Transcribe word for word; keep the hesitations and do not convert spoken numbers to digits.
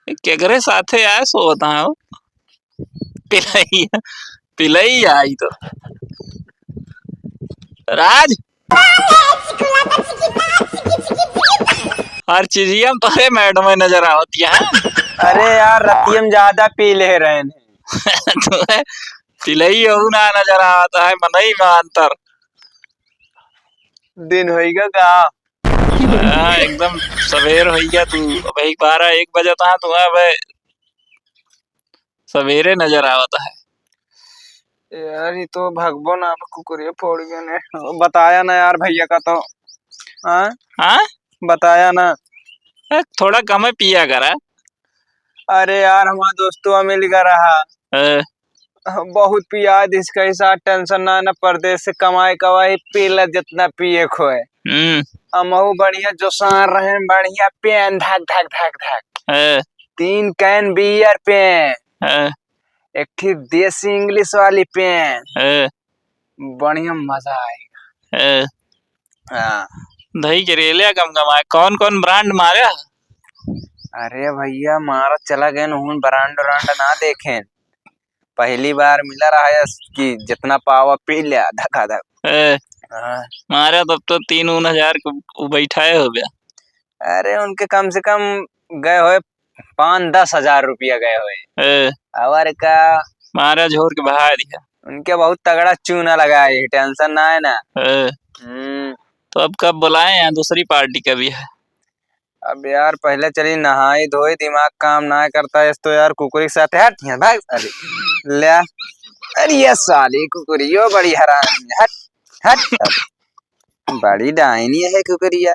केकरे साथे आए सो बताओ। पिलैया, पिलैया आई तो। राज, हर चीजिया में तोहरे मैडम नजर आवत है। अरे यार, रतिया में ज्यादा पी ले रहे हैं। तोहे पिलई हो ना नजर आवत है, मनई में अंतर। दिन होइगा का? हाँ, एकदम सवेर होइगा। तू अबे बारह एक बजत हा, तू अबे सवेरे नजर आवत है। यार, ये तो भगबो ना, अब कुकुरिया फोड़ गए ने। बताया ना यार भैया का तो। हाँ? हाँ? बताया ना। ए, थोड़ा कम पिया करा। अरे यार, हमारा दोस्तवा मिल गया रहा। ए। बहुत पिया, जिसका ऐसा टेंशन ना, ना परदेस से कमाए कवाए, पी ले जितना पिए खोए। हम्म। हमहू बढ़िया जोसान रहे, बढ़िया पेन धक धक धक धक। ए। तीन कैन बियर पेन। ए। एक ठी देसी इंग्लिश वाली पेन। ए। बढ़िया मजा आएगा। ए। हाँ। धई के रेलिया गमगमाए। कौन कौन ब्रांड मारे? अरे भैया, मारा चला गए, उन ब्रांड ब्रांड ना देखें। पहली बार मिला रहा है कि जितना पावा पी लिया धकाधक। ए, हाँ। मारा तब तो तीन उन हजार के उ बैठाए हो गया। अरे, उनके कम से कम गए होए पाँच दस हजार रुपया गए होए। ए। और का? मारा झोर के बहा दिया। उनके बहुत तगड़ा चूना लगा है, टेंशन ना है ना। ए। हम्म। तो अब कब बुलाए हैं दूसरी पार्टी का भी है? अब यार, पहले चली नहाई धोई, दिमाग काम ना करता है तो यार, कुकुरी के साथ हट यहाँ, भाग। अरे, ले। अरे, ये साली कुकुरियो बड़ी हरामी है। हट, हट। बड़ी डाइनी है कुकुरिया।